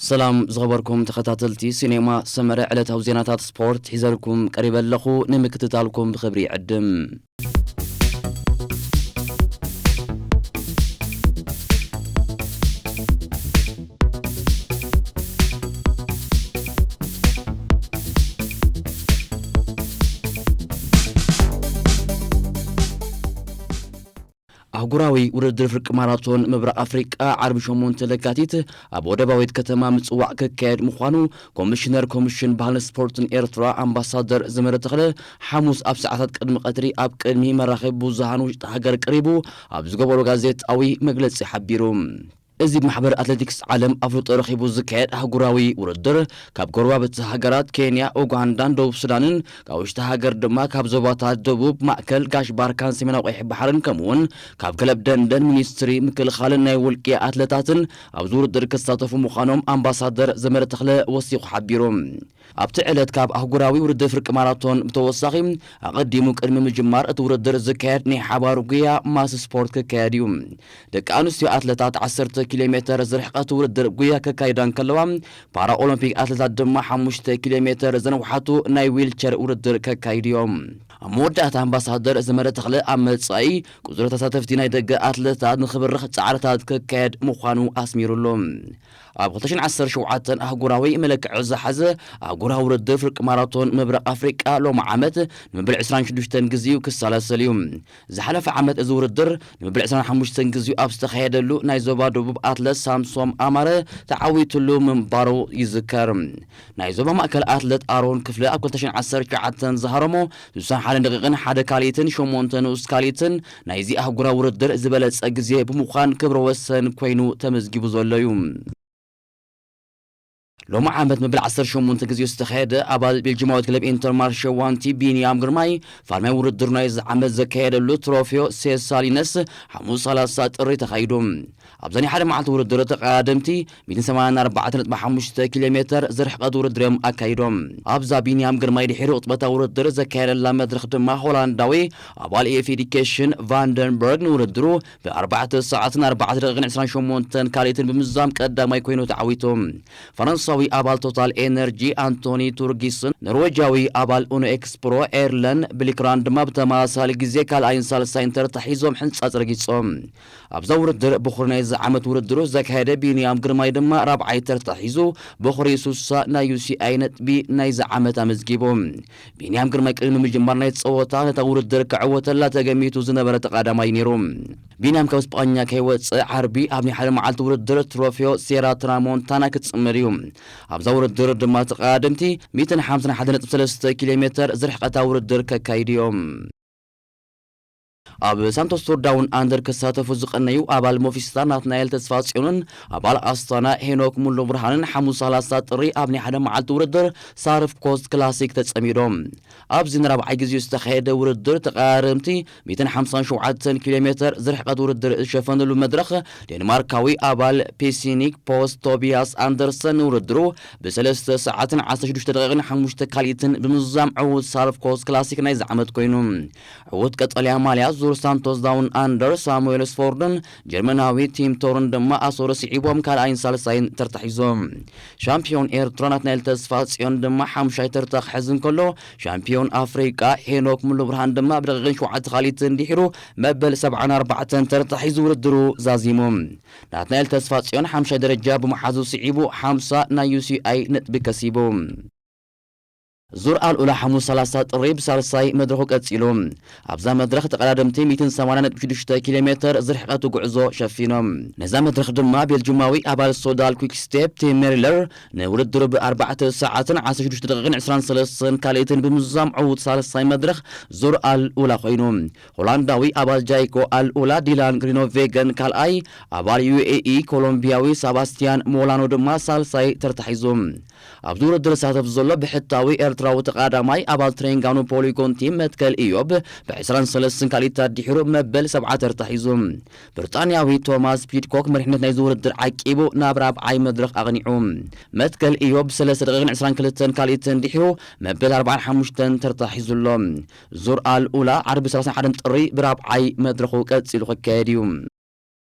ሰላም ዝኸበርኩም ተኸታተልቲ ሲኔማ ሰመረ፣ ዕለታዊ ዜናታት ስፖርት ሒዘልኩም ቀሪበ ኣለኹ። ንምክትታልኩም ብኽብሪ ይዕድም። ኣህጉራዊ ውድድር ፍርቂ ማራቶን ምብራቕ ኣፍሪቃ ዓርቢ ሸሞንተ ለካቲት ኣብ ወደባዊት ከተማ ምጽዋዕ ክካየድ ምዃኑ ኮሚሽነር ኮሚሽን ባህልን ስፖርትን ኤርትራ ኣምባሳደር ዘመረ ተኽለ ሓሙስ ኣብ ሰዓታት ቅድሚ ቀትሪ ኣብ ቅድሚ መራኸቢ ብዙሃን ውሽጢ ሃገር ቀሪቡ ኣብ ዝገበሮ ጋዜጣዊ መግለጺ ሓቢሩ። እዚ ብማሕበር ኣትሌቲክስ ዓለም ኣፍልጦ ረኺቡ ዝካየድ ኣህጉራዊ ውድድር ካብ ጎረባብቲ ሃገራት ኬንያ፣ ኡጋንዳን ደቡብ ሱዳንን፣ ካብ ውሽጢ ሃገር ድማ ካብ ዞባታት ደቡብ፣ ማእከል፣ ጋሽ ባርካን ሰሜናዊ ቀይሕ ባሕርን ከምኡውን ካብ ክለብ ደንደን ሚኒስትሪ ምክልኻልን ናይ ውልቂ ኣትለታትን ኣብዚ ውድድር ክሳተፉ ምዃኖም ኣምባሳደር ዘመረ ተኽለ ወሲኹ ሓቢሩ። ኣብቲ ዕለት ካብ ኣህጉራዊ ውድድር ፍርቂ ማራቶን ብተወሳኺ ኣቐዲሙ ቅድሚ ምጅማር እቲ ውድድር ዝካየድ ናይ ሓባር ጉያ ማስ ስፖርት ክካየድ እዩ። ደቂ ኣንስትዮ ኣትለታት ዓሰርተ ኪሎ ሜተር ዝርሕቐት ውድድር ጉያ ከካይዳ እንከለዋ፣ ፓራ ኦሎምፒክ ኣትለታት ድማ ሓሙሽተ ኪሎ ሜተር ዘንውሓቱ ናይ ዊልቸር ውድድር ከካይዱ እዮም። ኣብ መወዳእታ ኣምባሳደር ዘመረ ተኽለ ኣብ መጻኢ ቁጽሪ ተሳተፍቲ ናይ ደገ ኣትለታት ንኽብርኽ ጻዕርታት ክካየድ ምዃኑ ኣስሚሩሉ። ኣብ ክልተ ሽሕን ዓሰርተ ሸውዓተን ኣህጉራዊ መለክዒ ዝሓዘ ኣህጉራዊ ውድድር ፍርቂ ማራቶን ምብራቕ ኣፍሪቃ ሎሚ ዓመት ንመበል ዕስራን ሽዱሽተን ግዜኡ ክሰላሰል እዩ። ዝሓለፈ ዓመት እዚ ውድድር ንመበል ዕስራን ሓሙሽተን ግዜኡ ኣብ ዝተኻየደሉ ናይ ዞባ ደቡብ ኣትለት ሳምሶም ኣማረ ተዓዊትሉ ምንባሩ ይዝከር። ናይ ዞባ ማእከል ኣትለት ኣሮን ክፍለ ኣብ ክልተ ሽሕን ዓሰርተ ትሽዓተን ዝሃረሞ ስሳን ሓደን ደቂቕን ሓደ ካልኢትን ሸሞንተ ንኡስ ካልኢትን ናይዚ ኣህጉራዊ ውድድር ዝበለጸ ግዜ ብምዃን ክብረ ወሰን ኮይኑ ተመዝጊቡ ዘሎ እዩ። ሎሚ ዓመት መበል ዓሰርተ ሸሞንተ ግዜኡ ዝተኻየደ ኣባል ቤልጅማዊት ክለብ ኢንተርማርሸ ዋንቲ ቢንያም ግርማይ ፋልማይ ውድድር ናይዚ ዓመት ዘካየደሉ ትሮፊዮ ሴሳሊነስ ሓሙስ ሰላሳ ጥሪ ተኻይዱ። ኣብዛ ናይ ሓደ መዓልቲ ውድድር ተቐዳደምቲ ሚእትን ሰማንያን ኣርባዕተን ነጥቢ ሓሙሽተ ኪሎ ሜተር ዝርሕቐት ውድድር እዮም ኣካይዶም። ኣብዛ ቢንያም ግርማይ ድሒሩ ቅጽበታዊ ውድድር ዘካየደላ መድረኽ ድማ ሆላንዳዊ ኣባል ኤፍ ኤዲኬሽን ቫንደንበርግ ንውድድሩ ብኣርባዕተ ሰዓትን ኣርባዕተ ደቂቕን ዕስራን ሸሞንተን ካልኢትን ብምዝዛም ቀዳማይ ኮይኑ ተዓዊቱ። ፈረንሳዊ ኣባል ቶታል ኤነርጂ ኣንቶኒ ቱርጊስን ኖርዌጃዊ ኣባል ኡኖ ኤክስፕሮ ኤርለን ብሊክራንድ ድማ ብተመሳሳሊ ግዜ ካልኣይን ሳልሳይን ተርታ ሒዞም ሕንጻጽ ረጊጾም። ኣብዛ ውድድር ብኹሪ ናይዚ ዓመት ውድድሩ ዘካየደ ቢንያም ግርማይ ድማ ራብዓይ ተርታ ሒዙ ብኹሪ ሱሳ ናይ ዩ ሲ ኣይ ነጥቢ ናይዚ ዓመት ኣመዝጊቡ። ቢንያም ግርማይ ቅድሚ ምጅማር ናይ ጸወታ ነታ ውድድር ክዕወተላ ተገሚቱ ዝነበረ ተቐዳማይ ነይሩ። ቢንያም ካብ ስጳኛ ከይወጸ ዓርቢ ኣብ ናይ ሓደ መዓልቲ ውድድር ትሮፊዮ ሴራ ትራሞንታና ክጽምር እዩ። ኣብዛ ውድድር ድማ ተቐዳደምቲ ሚእትን ሓምሳን ሓደ ነጥቢ ሰለስተ ኪሎ ሜተር ዝርሕቐታ ውድድር ከካይዱ እዮም። ኣብ ሳንቶስ ቱር ዳውን ኣንደር ክሳተፉ ዝቐነዩ ኣባል ሞቪስታር ናትናኤል ተስፋጽዮንን ኣባል ኣስታና ሄኖክ ሙሉ ብርሃንን ሓሙስ ሰላሳ ጥሪ ኣብ ናይ ሓደ መዓልቲ ውድድር ሳርፍ ኮስት ክላሲክ ተጸሚዶም። ኣብዚ ንራብዓይ ግዜኡ ዝተኻየደ ውድድር ተቐዳደምቲ ሚእትን ሓምሳን ሸውዓተን ኪሎ ሜተር ዝርሕቐት ውድድር ዝሸፈነሉ መድረኽ ዴንማርካዊ ኣባል ፒሲኒክ ፖስት ቶቢያስ ኣንደርሰን ንውድድሩ ብሰለስተ ሰዓትን ዓሰርተ ሽዱሽተ ደቂቕን ሓሙሽተ ካልኢትን ብምዝዛም ዕዉት ሳርፍ ኮስት ክላሲክ ናይዚ ዓመት ኮይኑ። ዕዉት ቀጠልያ ማልያ ዙር ሳንቶስ ዳውን ኣንደር ሳሙኤል ስፎርድን ጀርመናዊ ቲም ቶርን ድማ ኣሶር ስዒቦም ካልኣይን ሳልሳይን ተርታ ሒዞም። ሻምፒዮን ኤርትራ ናትናኤል ተስፋ ጽዮን ድማ ሓሙሻይ ተርታ ክሕዝ እንከሎ፣ ሻምፒዮን ኣፍሪቃ ሄኖክ ሙሉ ብርሃን ድማ ብደቂቕን ሸውዓተ ካልኢትን ድሒሩ መበል ሰብዓን ኣርባዕተን ተርታ ሒዙ ውድድሩ ዛዚሙ። ናትናኤል ተስፋ ጽዮን ሓሙሻይ ደረጃ ብምሓዙ ስዒቡ ሓምሳ ናይ ዩ ሲ ኣይ ነጥቢ ከሲቡ። ዙር ኣልኡላ ሓሙስ ሰላሳ ጥሪ ብሳልሳይ መድረኹ ቀጺሉ። ኣብዛ መድረኽ ተቐዳደምቲ ሚእትን ሰማንያን ነጥቢ ሽዱሽተ ኪሎ ሜተር ዝርሕቐቱ ጉዕዞ ሸፊኖም። ነዛ መድረኽ ድማ ቤልጅማዊ ኣባል ሶዳል ኩክ ስቴፕ ቲም ሜሪለር ንውድድሩ ብኣርባዕተ ሰዓትን ዓሰርተ ሽዱሽተ ደቂቕን ዕስራን ሰለስተን ካልኢትን ብምዝዛም ዕዉት ሳልሳይ መድረኽ ዙር ኣልኡላ ኮይኑ። ሆላንዳዊ ኣባል ጃይኮ ኣልኡላ ዲላን ግሪኖቬገን ካልኣይ፣ ኣባል ዩ ኤ ኢ ኮሎምቢያዊ ሳባስቲያን ሞላኖ ድማ ሳልሳይ ተርታ ሒዙ። ኣብዚ ውድድር ዝሳተፍ ዘሎ ብሕታዊ ኤርትራዊ ተቐዳማይ ኣባል ትሬንጋኑ ፖሊጎን ቲም መትከል ኢዮብ ብ ዕስራን ሰለስተን ካልኢታት ድሒሩ መበል ሰብዓ ተርታ ሒዙ። ብሪጣንያዊ ቶማስ ፒድኮክ መሪሕነት ናይዚ ውድድር ዓቂቡ ናብ ራብዓይ መድረኽ ኣቕኒዑ። መትከል ኢዮብ ሰለስተ ደቂቕን ዕስራን ክልተን ካልኢትን ድሒሩ መበል ኣርባዓን ሓሙሽተን ተርታ ሒዙ ኣሎ። ዙር ኣልኡላ ዓርቢ ሰላሳን ሓደን ጥሪ ብራብዓይ መድረኹ ቀጺሉ ክካየድ እዩ።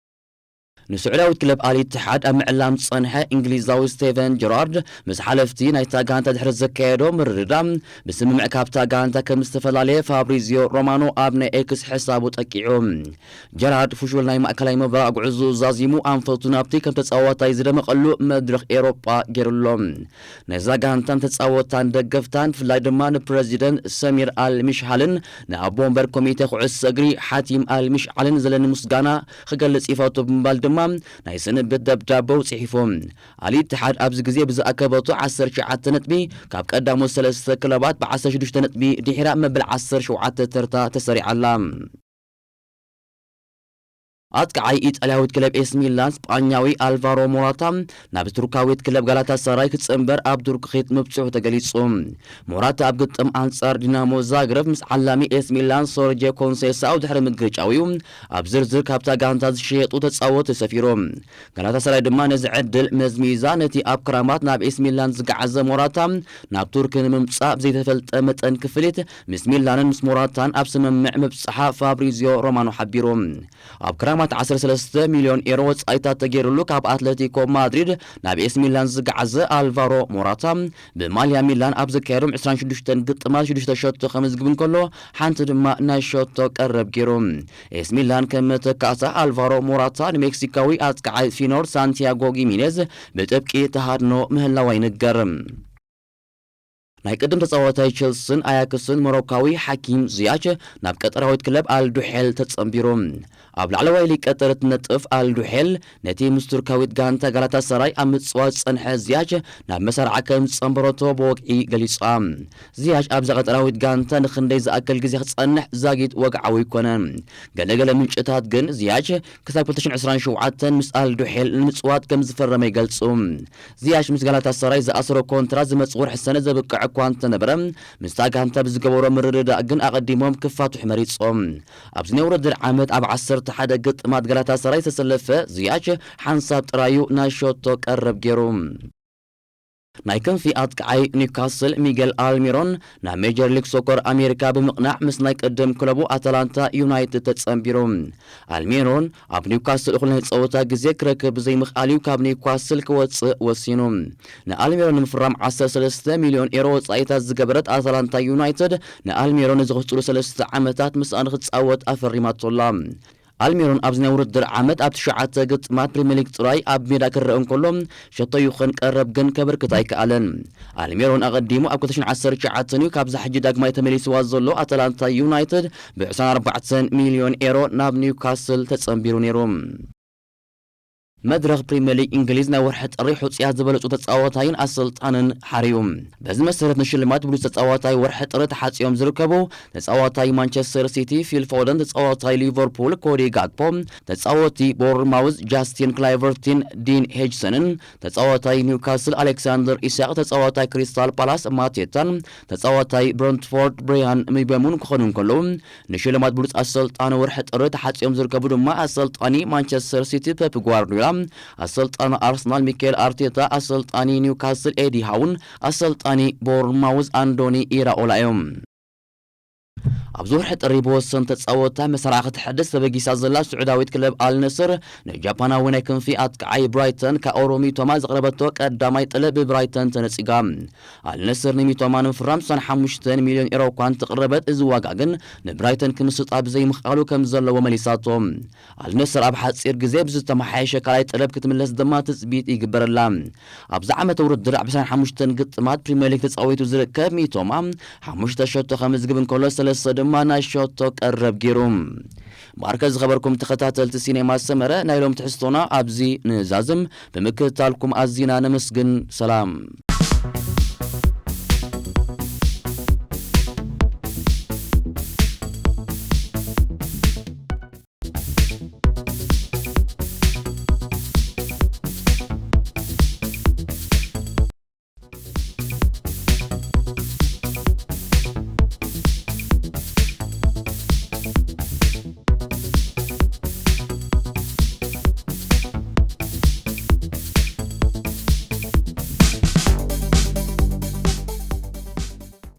ንስዑዳዊት ክለብ ኣል ኢትሓድ ኣብ ምዕላም ዝጸንሐ እንግሊዛዊ ስቴቨን ጀራርድ፣ ምስ ሓለፍቲ ናይታ ጋንታ ድሕሪ ዘካየዶ ምርድዳእ፣ ብስምምዕ ካብታ ጋንታ ከም ዝተፈላለየ ፋብሪዚዮ ሮማኖ ኣብ ናይ ኤክስ ሕሳቡ ጠቂዑ። ጀራርድ ፍሹል ናይ ማእከላይ ምብራቕ ጉዕዞኡ ዛዚሙ፣ ኣንፈቱ ናብቲ ከም ተጻዋታይ ዝደመቐሉ መድረኽ ኤውሮጳ ገይሩሎ። ነዛ ጋንታን ተጻወትታን ደገፍታን፣ ብፍላይ ድማ ንፕረዚደንት ሰሚር ኣል ሚሽሃልን ንኣቦ ወንበር ኮሚቴ ኩዕሶ እግሪ ሓቲም ኣል ሚሽዓልን ዘለኒ ምስጋና ክገልጽ ይፈቱ ብምባል ድማ ናይ ስንብት ደብዳበኡ ጽሒፉ። ኣል ኢትሓድ ኣብዚ ግዜ ብዝኣከበቶ ዓሰርተ ትሽዓተ ነጥቢ ካብ ቀዳሞት ሰለስተ ክለባት ብ ዓሰርተ ሽዱሽተ ነጥቢ ድሒራ መበል ዓሰርተ ሸውዓተ ተርታ ተሰሪዓ ኣላ። ኣጥቃዓይ ኢጣልያዊት ክለብ ኤስ ሚላን ስጳኛዊ ኣልቫሮ ሞራታ ናብ ቱርካዊት ክለብ ጋላታሳራይ ክጽንበር ኣብ ቱርኪ ምብጽሑ ተገሊጹ። ሞራታ ኣብ ግጥም ኣንጻር ዲናሞ ዛግረብ ምስ ዓላሚ ኤስ ሚላን ሶርጀ ኮንሴሳው ድሕሪ ምግጫው እዩ ኣብ ዝርዝር ካብታ ጋንታ ዝሸየጡ ተጻወትቲ ሰፊሩ። ጋላታሳራይ ድማ ነዚ ዕድል መዝሚዛ ነቲ ኣብ ክራማት ናብ ኤስ ሚላን ዝገዓዘ ሞራታ ናብ ቱርኪ ንምምጻእ ብዘይተፈልጠ መጠን ክፍሊት ምስ ሚላንን ምስ ሞራታን ኣብ ስምምዕ ምብጽሓ ፋብሪዚዮ ሮማኖ ሓቢሩ። ኣብ ክራማት ዓሰርተ ሰለስተ ሚልዮን ኤሮ ወጻኢታት ተገይሩሉ ካብ ኣትለቲኮ ማድሪድ ናብ ኤስ ሚላን ዝገዓዘ ኣልቫሮ ሞራታ ብማልያ ሚላን ኣብ ዘካየዶም ዕስራን ሽዱሽተን ግጥማት ሽዱሽተ ሸቶ ከምዝግብ እንከሎ ሓንቲ ድማ ናይ ሸቶ ቀረብ ገይሩ። ኤስ ሚላን ከም መተካእታ ኣልቫሮ ሞራታ ንሜክሲካዊ ኣጥቃዓይ ፊኖር ሳንቲያጎ ጊሚኔዝ ብጥብቂ ተሃድኖ ምህላዋ ይንገር። ናይ ቅድም ተጻዋታይ ቸልስን ኣያክስን ሞሮካዊ ሓኪም ዝያች ናብ ቀጠራዊት ክለብ ኣልዱሔል ተጸንቢሩ። ኣብ ላዕለዋይ ሊግ ቀጠር እትነጥፍ ኣልዱሔል ነቲ ምስ ቱርካዊት ጋንታ ጋላታሳራይ ኣብ ምጽዋት ዝጸንሐ ዝያች ናብ መሳርዓ ከም ዝጸንበረቶ ብወግዒ ገሊጻ። ዝያች ኣብዛ ቀጠራዊት ጋንታ ንኽንደይ ዝኣክል ግዜ ክጸንሕ ዛጊት ወግዓዊ ኣይኮነን። ገለገለ ምንጭታት ግን ዝያች ክሳብ ክልተ ሽሕን ዕስራን ሸውዓተን ምስ ኣልዱሔል ንምጽዋት ከም ዝፈረመ ይገልጹ። ዝያሽ ምስ ጋላታሳራይ ዝኣሰሮ ኮንትራት ዝመጽእ ወርሒ ሰነ ዘብቅዕ እኳ እንተነበረ፣ ምስታ ጋንታ ብዝገበሮ ምርድዳእ ግን ኣቐዲሞም ክፋትሑ መሪጾም። ኣብዚ ናይ ውድድር ዓመት ኣብ ዓሰርተ ሓደ ግጥማት ጋላታሳራይ ዝተሰለፈ ዝያሽ ሓንሳብ ጥራዩ ናይ ሸቶ ቀረብ ገይሩ። ናይ ክንፊ ኣጥቃዓይ ኒውካስል ሚጌል ኣልሚሮን ናብ ሜጀር ሊግ ሶከር ኣሜሪካ ብምቕናዕ ምስ ናይ ቅድም ክለቡ ኣታላንታ ዩናይትድ ተጸንቢሩ። ኣልሚሮን ኣብ ኒውካስል እኹል ናይ ጸወታ ግዜ ክረክብ ብዘይምኽኣል እዩ ካብ ኒውካስል ክወጽእ ወሲኑ። ንኣልሚሮን ንምፍራም ዓሰርተ ሰለስተ ሚልዮን ኤሮ ወጻኢታት ዝገበረት ኣታላንታ ዩናይትድ ንኣልሚሮን ንዝቕጽሉ ሰለስተ ዓመታት ምስኣ ንኽጻወት ኣፈሪማቶላ። ኣልሚሮን ኣብዚ ናይ ውድድር ዓመት ኣብ ትሽዓተ ግጥማት ፕሪምየር ሊግ ጥራይ ኣብ ሜዳ ክረአ እንከሎ፣ ሸቶ ይኹን ቀረብ ግን ከበርክት ኣይከኣለን። ኣልሚሮን ኣቐዲሙ ኣብ ክልተ ሽሕን ዓሰርተ ትሽዓተን እዩ ካብዛ ሕጂ ዳግማይ ተመሊስዋ ዘሎ ኣታላንታ ዩናይትድ ብ ዕስራን ኣርባዕተን ሚልዮን ኤሮ ናብ ኒውካስል ተጸንቢሩ ነይሩ። መድረኽ ፕሪምየር ሊግ እንግሊዝ ናይ ወርሒ ጥሪ ሕጹያት ዝበለጹ ተጻዋታይን ኣሰልጣንን ሓርዩ። በዚ መሰረት ንሽልማት ብሉጽ ተጻዋታይ ወርሒ ጥሪ ተሓጽዮም ዝርከቡ ተጻዋታይ ማንቸስተር ሲቲ ፊል ፎደን፣ ተጻዋታይ ሊቨርፑል ኮዲ ጋክፖ፣ ተጻወቲ ቦርንማውዝ ጃስቲን ክላይቨርቲን ዲን ሄጅሰንን፣ ተጻዋታይ ኒውካስል ኣሌክሳንደር ኢሳቅ፣ ተጻዋታይ ክሪስታል ፓላስ ማቴታን፣ ተጻዋታይ ብረንትፎርድ ብሪያን ምቤሙን ክኾኑ እንከለዉ፣ ንሽልማት ብሉጽ ኣሰልጣኒ ወርሒ ጥሪ ተሓጽዮም ዝርከቡ ድማ ኣሰልጣኒ ማንቸስተር ሲቲ ፔፕ ጓርዲዮላ፣ ኣሰልጣኒ ኣርሰናል ሚካኤል ኣርቴታ፣ ኣሰልጣኒ ኒውካስል ኤዲ ሃውን፣ ኣሰልጣኒ ቦርንማውዝ ኣንዶኒ ኢራኦላ እዮም። ኣብዚ ወርሒ ጥሪ ብወሰን ተጻወታ መሳርዓ ክትሕድስ ተበጊሳ ዘላ ስዑዳዊት ክለብ ኣልነስር ንጃፓናዊ ናይ ክንፊ ኣጥቃዓይ ብራይተን ካኦሩ ሚቶማ ዘቕረበቶ ቀዳማይ ጥለብ ብብራይተን ተነጺጋ። ኣልነስር ንሚቶማ ንምፍራም ሰን ሓሙሽተ ሚልዮን ኤሮ እኳ እንተቕረበት፣ እዚ ዋጋ ግን ንብራይተን ክምስጣ ብዘይምኽኣሉ ከም ዘለዎ መሊሳቶ። ኣልነስር ኣብ ሓጺር ግዜ ብዝተመሓየሸ ካልኣይ ጠለብ ክትምለስ ድማ ትጽቢት ይግበረላ። ኣብዚ ዓመተ ውድድር ኣብ ዕስራን ሓሙሽተን ግጥማት ፕሪምየር ሊግ ተጻዊቱ ዝርከብ ሚቶማ፣ ሓሙሽተ ሸቶ ከምዝግብ እንከሎ፣ ሰለስተ ድማ ናይ ሸቶ ቀረብ ገይሩ። ማርከ ዝኸበርኩም ተኸታተልቲ ሲኔማ ሰመረ፣ ናይ ሎም ትሕዝቶና ኣብዚ ንዛዝም። ብምክትታልኩም ኣዚና ነመስግን። ሰላም።